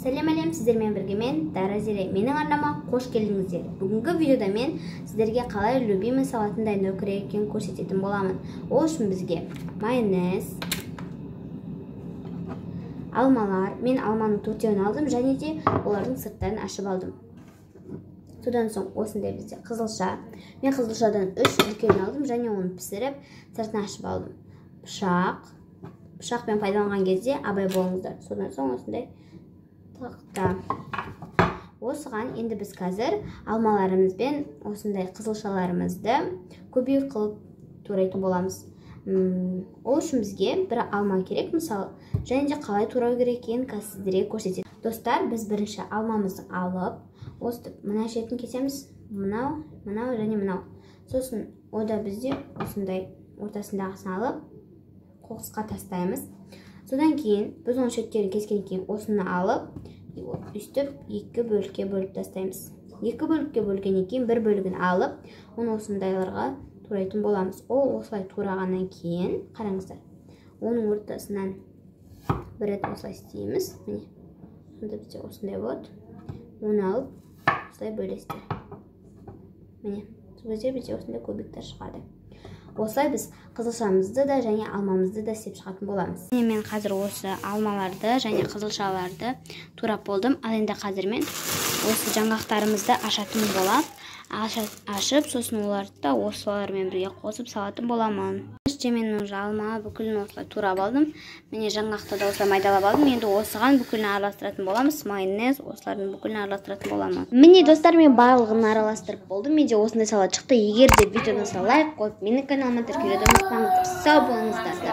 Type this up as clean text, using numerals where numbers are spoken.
Сәлем әлем, сіздермен бірге мен Дара Зере. Менің арнама қош келдіңіздер. Бүгінгі видеода мен сіздерге қалай любимый салатын дайындау керек екенін көрсететін боламын. Ол үшін бізге майонез, алмалар. Мен алманың 4-еуін алдым және де олардың сырттарын ашып алдым. Содан соң осындай бізде қызылша. Мен қызылшадан 3 үлкен алдым және оны пісіріп, сыртын ашып алдым. Пышақ. Пышақпен пайдаланған кезде абай болыңыздар. Содан соң осындай тақта. Осыған енді біз қазір алмаларымыз бен осындай қызылшаларымызды кубик қылып турайтын боламыз. Ол үшін бізге бір алма керек, мысалы, және де қалай турау керек екенін қазір сіздерге көрсетемін. Достар, біз бірінші алмамызды алып, осы мына шетін кесеміз, мынау, мынау және мынау. Сосын ода бізде осындай ортасындағысын алып қоқысқа тастаймыз. Содан кейін біз оның шеттерін кескеннен кейін осыны алып, үстіп екі бөлікке бөліп тастаймыз. Екі бөлікке бөлгеннен кейін бір бөлігін алып, оны осындайларға турайтын боламыз. Ол осылай турағаннан кейін, қараңыздар, оның ортасынан бір рет осылай істейміз. Міне, сонда бізде осындай болады. Оны алып, осылай бөлесіздер. Міне, сол кезде бізде осындай кубиктер шығады. Осылай біз қызылшамызды да және алмамызды да істеп шығатын боламыз. Міне, мен қазір осы алмаларды және қызылшаларды турап болдым. Ал енді қазір мен осы жаңғақтарымызды ашатын боламын. Ашып, сосын оларды да осылармен бірге қосып салатын боламын. Іште мен уже алма бүкілін осылай турап алдым. Міне, жаңғақты да осылай майдалап алдым. Енді осыған бүкілін араластыратын боламыз. Майонез, осылардың бүкілін араластыратын боламын. Міне, достар, мен барлығын араластырып болдым. Менде осындай салат шықты. Егер де видео ұнаса, лайк қойып, менің каналыма тіркелуді ұмытпаңыздар. Сау болыңыздар.